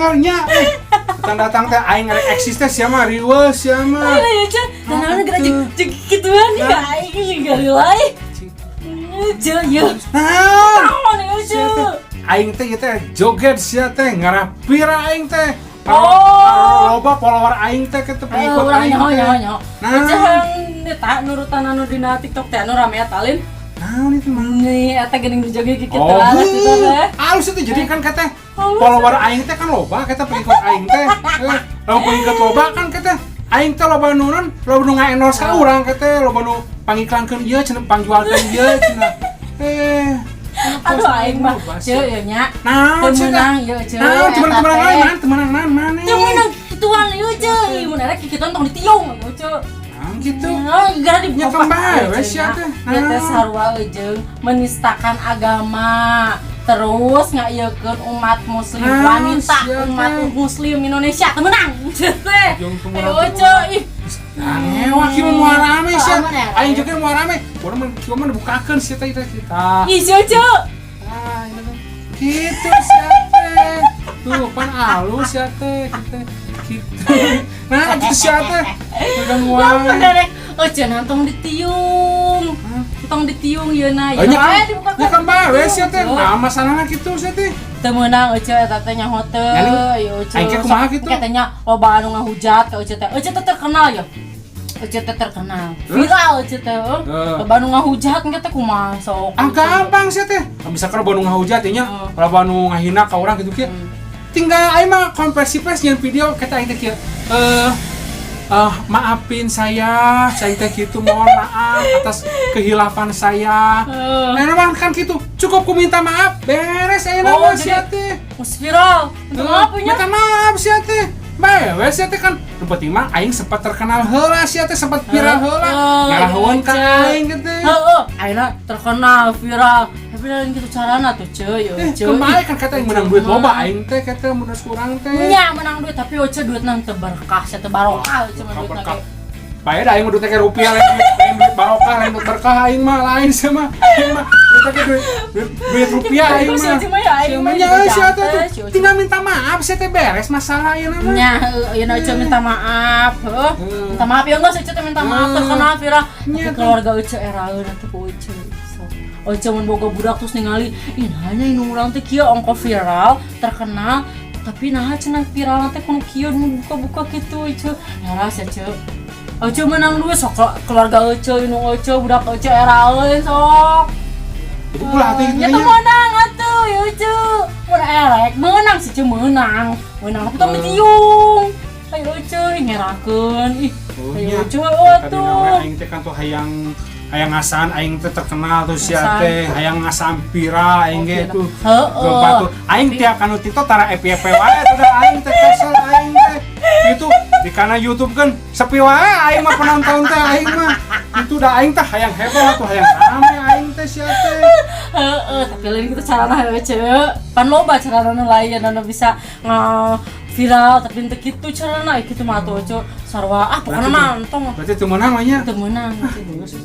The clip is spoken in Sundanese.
Anggar nya. Eh, datang-datang teh aing ngarek eksis teh sia mah riweuh sia mah. Ayo ya, Ceu. Nah, naon geura jeung jeung kituan ya aing juga lila. Ceu, yeuh. Naon? Naon ya, Ceu? Aing teh ieu teh joget sia teh ngarah pira aing teh. Oh. Loba follower aing teh kitu, pengikut Urang aing nyaho teh. Nyaho nyaho. Nah. Jangan eta nurutan anu dina TikTok teh anu rame eta lin. Naon itu mah? Nih, eta geuning nu joget kitu Oh, alus itu teh. Halus itu jadi kan kata Halus. Follower aing teh kan loba, kata pengikut aing teh. Eh, lamun pengikut loba kan kata aing teh loba nu non, loba nu nga-endorse ka urang, kata loba nu pangiklankeun ieu cenah, pangjualkeun ieu cenah. Eh, Aduh, aing mah loba ceu sih. Ieu nya. Naon Teu sih teh? meunang ieu, Ceu. Naon cuman eta temenan teh. lain, mana temenan naon mana? Teu meunang kituan ieu, Ceu. Ih, mun erek kikituan tong ditiung ieu, Ceu. Naon gitu? Nah, gara dibuka. Nya kembali we sia teh. Ieu teh Naon? Sarua jeung menistakan agama. Terus ngaieukeun umat muslim Nah, wanita, sia umat teh. Muslim Indonesia teu meunang. Ceu teh. Jeung teu Ayo, meunang. Ceu, ih. Nah, ngewa kieu mah moal rame sia. Aman ya? Aing juga moal rame. Urang mah kieu mah dibukakeun sia teh kita. Ih, sia, Ceu. Ah, ini tuh. Gitu sia teh. Tuh, pan alus sia teh gitu. Gitu. Nah, gitu sia teh. Udah Lamun wae. derek, oh cenah tong ditiung. Tong ditiung yeuna. Oh, Ya nya wae kan, dibukakeun. nya kan bae sia teh. Ceu. Nah, masalahna kitu sia teh. Teu meunang Ece eta teh, nyaho teu. Nyaning, Ieu Ece. aing ge kumaha kitu? Katanya loba anu ngahujat ka Ece teh. Ece teh terkenal ya. Ece teh terkenal. Terus? Viral Ece teh. Heuh. Heeh. Loba anu ngahujat engke teh kumaha sok. Ah, gampang sih teh. Misalkan loba nu ngahujat nya, Heeh. loba nu ngahina ka urang gitu kieu. Tinggal aing mah konversi pers nyeun video kata aing teh kieu. Eh eh maafin saya teh gitu, mohon maaf atas kehilafan saya. Heeh. Nah, mah kan gitu. Cukup ku minta maaf, beres ayeuna Oh, mah jadi- sia teh. Geus viral. Minta maaf nya. Minta maaf sia teh. Bae we sia teh kan nu penting mah aing sempat terkenal heula sia teh, sempat viral heula. Heeh, Nyalaheun ka iya, aing gitu. Heeh, ayeuna terkenal viral. Tapi lain gitu carana tuh, Ceu, ya, Eh, Ceu. kemarin kan kata yang menang duit loba aing teh, kata mun kurang teh. Nya menang duit tapi Oce duit nang teu berkah, sia teu barokah Oce mah duitna Berkah. ge. Bae da aing mah duitnya kayak rupiah lain, lain duit barokah, lain duit berkah aing mah, lain sih mah. Aing mah duitnya kayak duit duit, duit rupiah aing Si mah. Oce mah ya, aing mah Nya juga sia teh tuh. jantan, si Oce. Tinggal minta maaf sia teh, beres masalah ieu mah. Nya, heuh, ayeuna Oce minta maaf, heuh. Minta maaf ya enggak, si Oce teh minta maaf terkenal viral. Nya Tapi tuh. Keluarga Oce eraeun atuh ku Oce. So, Oce mun boga budak terus ningali, ih naha nya nu urang teh kieu ongko viral, terkenal, tapi nah cenah viral teh kudu kieu nu buka-buka kitu Oce. Era sia Ceu. Oce menang duit sok keluarga Oce, nu Oce, budak Oce eraeun sok. Jadi ulah teh gitu Nya nya. teu meunang atuh ya Oce. Mun erek meunang sih Ceu, meunang. Meunang tapi tong ditiung. Ayo Oce ngerakeun ih. Oh, Ayo nya. Oce Tadi nawe atuh. Aing teh kan tuh hayang hayang ngasaan aing teh terkenal tuh sia Ngasaan. Teh hayang ngasaan viral aing ge tuh. Heeh. Batu aing tiap kanu TikTok tara FYP wae tuh da aing teh kesel aing teh. Itu di kana YouTube kan sepi wae aing mah penonton teh aing mah. Itu dah aing teh hayang heboh tuh, hayang rame aing teh sia teh. Heeh, tapi lain gitu carana we Ceu. Pan loba carana nu lain anu bisa nge viral tapi teu kitu carana, kitu mah atuh Ceu. Sarua ah pokona mah entong. Berarti teu meunang mah nya. Teu meunang. Ceu.